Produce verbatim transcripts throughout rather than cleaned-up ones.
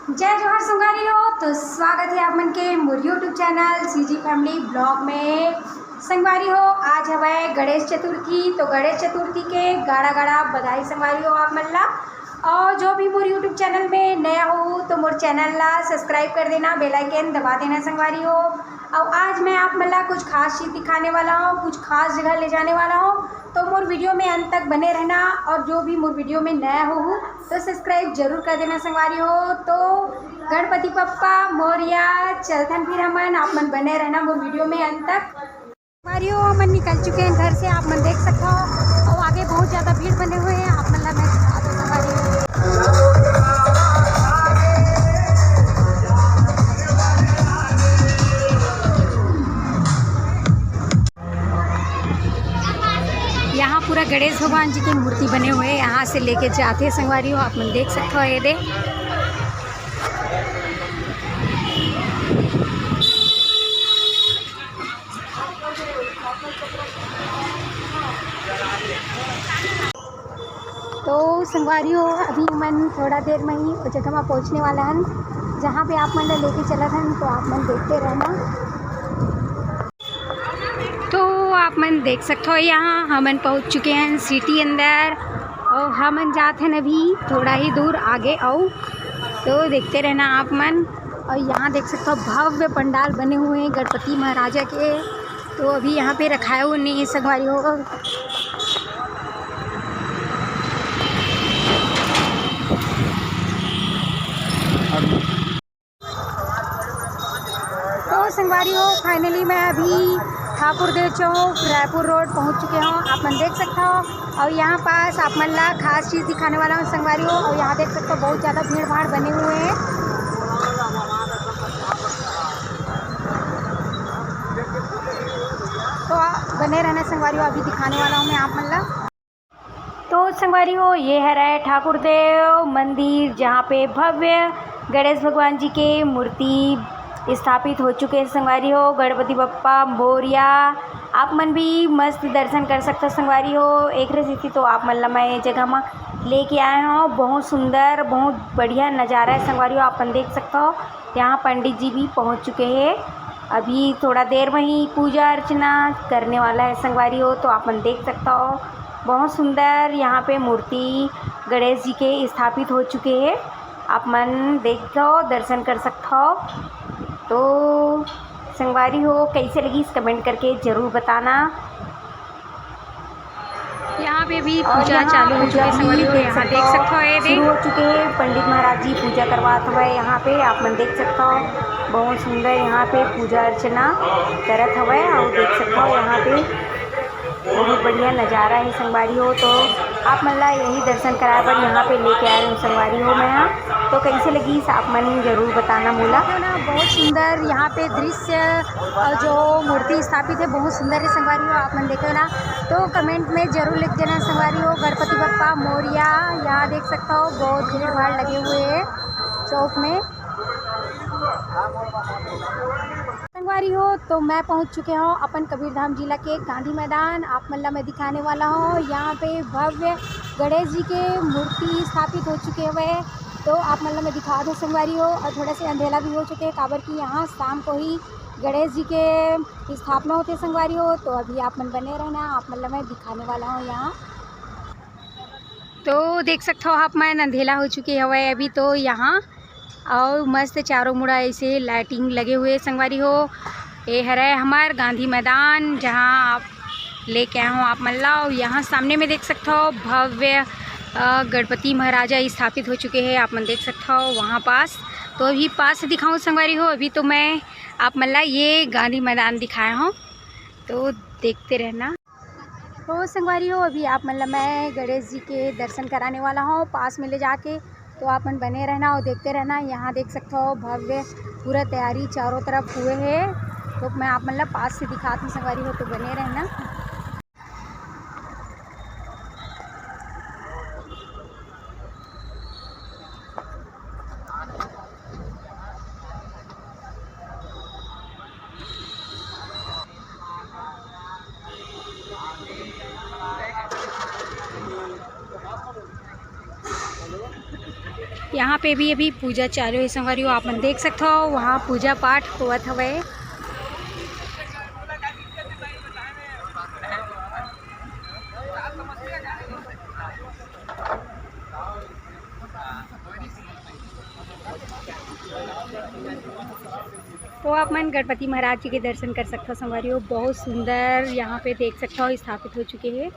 जय जोहार संगवारी हो, तो स्वागत है आप मन के मोर YouTube channel CG Family Vlog में। संगवारी हो, आज हवय गणेश चतुर्थी, तो गणेश चतुर्थी के गाड़ा गाड़ा बधाई संगवारी हो आप मन ला। और जो भी मोर YouTube चैनल में नया हो तो मोर चैनल ला सब्सक्राइब कर देना, बेल आइकन दबा देना संगवारी हो। और आज मैं आप मन ला कुछ खास चीज़ दिखाने वाला हूँ, कुछ खास जगह ले जाने वाला हूँ, तो मोर वीडियो में अंत तक बने रहना। और जो भी मोर वीडियो में नया हो तो सब्सक्राइब जरूर कर देना संगवारी हो। तो गणपति बप्पा मोरिया, चलथन फिर हमन, आप मन बने रहना मोर वीडियो में अंत तक। संगवारी हो, हमन निकल चुके हैं घर से, आप मन देख सकते हो। और आगे बहुत ज़्यादा भीड़ बने हुए हैं, आप मन ला मैं दिखा दूँ संगवारी हो। यहाँ पूरा गणेश भगवान जी के मूर्ति बने हुए हैं, यहाँ से लेके जाते हैं संगवारी हो, आप मन देख सकते हो। ये दे, तो संगवारी हो, अभी हमन थोड़ा देर में ही ओ जगह में पहुँचने वाला हन, जहाँ पे आप मन ला लेके चलत हन, तो आप मन देखते रहना। तो आप मन देख सकते हो, यहाँ हमन पहुँच चुके हैं सिटी अंदर, और हमन जात हन अभी थोड़ा ही दूर आगे, अउ तो देखते रहना आप मन। और यहाँ देख सकते हो, भव्य पंडाल बने हुए हैं गणपति महाराजा के। तो अभी यहाँ पे रखाए हुए नहीं है संगवारी हो। तो संगवारी हो, फाइनली मैं अभी ठाकुर देव चौक, रायपुर रोड पहुंच चुके हूँ, आप मन देख सकते हो। और यहाँ पास आप मन ला खास चीज़ दिखाने वाला हूँ संगवारी हो। और यहाँ देख सकते हो, बहुत ज़्यादा भीड़ भाड़ बने हुए हैं, तो आप बने रहना संगवारी हो, अभी दिखाने वाला हूँ मैं आप मन ला। तो संगवारी हो, ये हरय ठाकुर देव मंदिर, जहाँ पे भव्य गणेश भगवान जी के मूर्ति स्थापित हो चुके हैं संगवारी हो। गणपति बप्पा मोरिया, आप मन भी मस्त दर्शन कर सकते हो संगवारी हो। एक रही तो आप मन ला मैं ये जगह में लेके आए हूँ। बहुत सुंदर, बहुत बढ़िया नज़ारा है संगवारी हो, आप मन देख सकते हो। यहाँ पंडित जी भी पहुँच चुके हैं, अभी थोड़ा देर में ही पूजा अर्चना करने वाला है संगवारी हो, तो आप मन देख सकता हो। बहुत सुंदर यहाँ पे मूर्ति गणेश जी के स्थापित हो चुके हैं, आप मन देख सकता हो, दर्शन कर सकता हो। तो संगवारी हो, कैसे लगी इस कमेंट करके ज़रूर बताना। यहाँ पे भी और पूजा यहाँ चालू हो पूजा चुकी है भी संगवारी हो, देख यहाँ सकते देख हो, सकते हो, ये देख। शुरू हो चुके हैं। पंडित महाराज जी पूजा करवात हवय यहाँ पे, आप मन देख सकते हो। बहुत सुंदर यहाँ पे पूजा अर्चना करत हवय, और देख सकते हो यहाँ पे बहुत बढ़िया नज़ारा है संगवारी हो। तो आप मन ला यही दर्शन कराए बर यहाँ पे लेके आए हूँ संगवारी हो मैं यहाँ। तो कैसे लगी आप मन जरूर बताना मोला। देखो ना, बहुत सुंदर यहाँ पे दृश्य, और जो मूर्ति स्थापित है बहुत सुंदर है संगवारी हो, आप मन देखे ना तो कमेंट में जरूर लिख देना संगवारी हो। गणपति बप्पा मोरिया, यहाँ देख सकता हो बहुत भीड़ भाड़ लगे हुए हैं चौक में। संगवारी हो, तो मैं पहुंच चुके हूँ अपन कबीरधाम जिला के गांधी मैदान। आप मन ला मैं दिखाने वाला हूँ, यहाँ पे भव्य गणेश जी के मूर्ति स्थापित हो चुके हुए हैं। तो आप मन ला मैं दिखा दूँ संगवारी हो, और थोड़ा से अंधेला भी हो चुके हैं, काबर कि यहाँ शाम को ही गणेश जी के स्थापना होते संगवारी हो। तो अभी आप मन बने रहना, आप मन ला मैं दिखाने वाला हूँ यहाँ। तो देख सकते हो आप मन, अंधेला हो चुके हवय अभी तो यहाँ, और मस्त चारों मुड़ा ऐसे लाइटिंग लगे हुए संगवारी हो। ये हरे हमार गांधी मैदान, जहाँ आप लेके आए हो आप मन ला। और यहाँ सामने में देख सकते हो भव्य, अ, गणपति महाराजा स्थापित हो चुके हैं, आप मन देख सकते हो वहाँ पास। तो अभी पास से दिखाऊँ संगवारी हो, अभी तो मैं आप मन ला ये गांधी मैदान दिखाया हूँ, तो देखते रहना। तो संगवारी हो, अभी आप मन ला मैं गणेश जी के दर्शन कराने वाला हूँ पास में ले जाके, तो आप मन बने रहना और देखते रहना। यहाँ देख सकते हो भव्य पूरा तैयारी चारों तरफ हुए है, तो मैं आप मन ला पास से दिखात हूँ संगवारी हो, तो बने रहना। यहाँ पे भी अभी पूजा चालू हे संगवारी हो, आप मन देख सकत हो वहाँ पूजा पाठ होवत हवय। तो आप मन गणपति महाराज जी के दर्शन कर सकत हो संगवारी हो, बहुत सुंदर यहाँ पे देख सकत हो स्थापित हो चुके हे।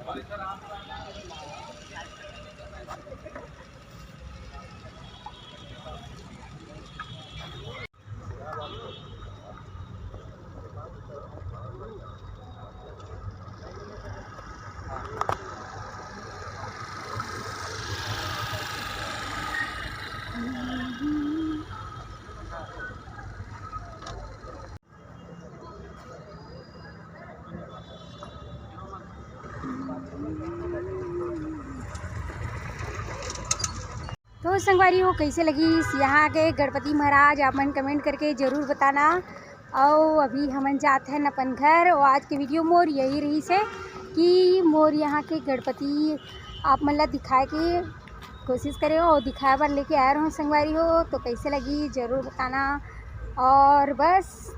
तो संगवारी हो, कैसे लगिस यहाँ के गणपति महाराज, आप मन comment करके जरूर बताना। अउ अभी हमन जात हन अपन घर। अउ आज के video मोर यही रहिस हे कि मोर यहाँ के गणपति आप मन ला दिखाए के कोशिश करे हो, दिखाए बर लेके आए रहो संगवारी हो। तो कैसे लगी जरूर बताना। और बस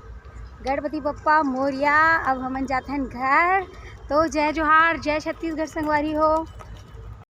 गणपति बप्पा मोरिया, अब हमन जात हन घर। तो जय जोहार, जय छत्तीसगढ़ संगवारी हो।